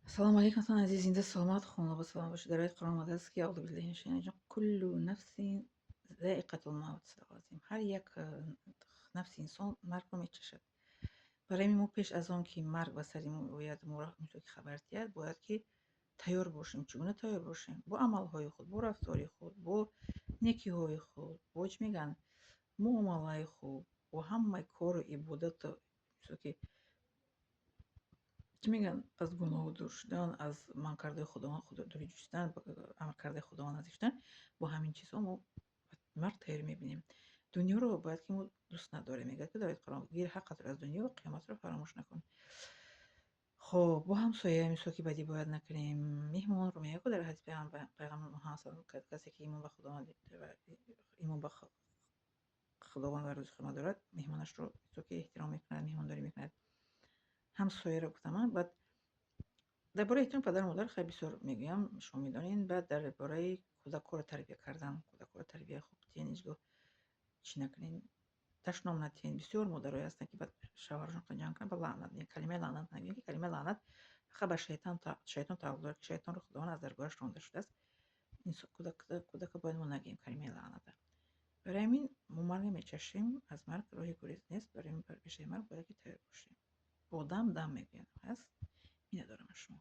Ассалому алайкум, дӯстони азиз, зинда, саломат, хонавода салом бошед. Дар ояти Қуръон омадааст, ки أعوذ بالله من الشيطان الرجيم كل نفس ذائقة الموت. Ҳар як нафси инсон маргро мечашад. Барои ҳамин мо пеш аз он ки марг ба сари мо ояд, моро ки хабар диҳад, бояд ки тайёр бошем. Чӣ гуна тайёр бошем? Бо амалҳои худ, бо рафтори худ, бо некиҳои худ, бо чӣ мегӯянд, муомалаи хуб, бо ҳамаи кору ибодату ки чӣ мегӯянд, аз гуноҳ дур шудан, аз манъ кардаи Худованд дурӣ ҷустан, амр кардаи Худованд наздик шудан. Бо ҳамин чизҳо мо марг тайёрӣ мебинем. Дунёро бояд ки мо дӯст надорем. Мегӯяд, ки дар ояти Қуръон: гир ҳаққатро аз дунё, қиёматро фаромӯш накун. Хоб, бо ҳамсоя мисол ки бадӣ бояд накунем. Меҳмонро мегӯяд дар ҳадиси пайғамбар Муҳаммад: касе ки имон ба Худованд ва рӯзи қиёмат дорад, меҳмонашро мисол ки эҳтиром мекунад, меҳмондорӣ мекунад. Ҳамсояро гуфтам. Баъд дар бораи эҳтироми падару модар хеле бисёр мегӯям, шумо медонед. Баъд дар бораи кӯдакҳоро тарбия кардан. Кӯдакҳоро тарбияи хуб диҳен, ҳеҷ гоҳ чӣ накунед, дашном надиҳен. Бисёр модарое ҳастанд, ки баъд шавҳарашон ҷанг кунанд, ба лаънат, калимаи лаънат нагӯянд, ки калимаи лаънат фақат ба шайтон тааллуқ дорад, ки шайтонро Худованд аз даргоҳаш ронда шудааст. Кӯдака бояд мо нагӯем калимаи лаъната. Барои ҳамин мо марг мечашем, аз марг роҳи гурез нест. Барои пешаи марг бояд ки тайёр бошем. Одам дам мегӯянд ҳаст. Миннатдорам аз шумо.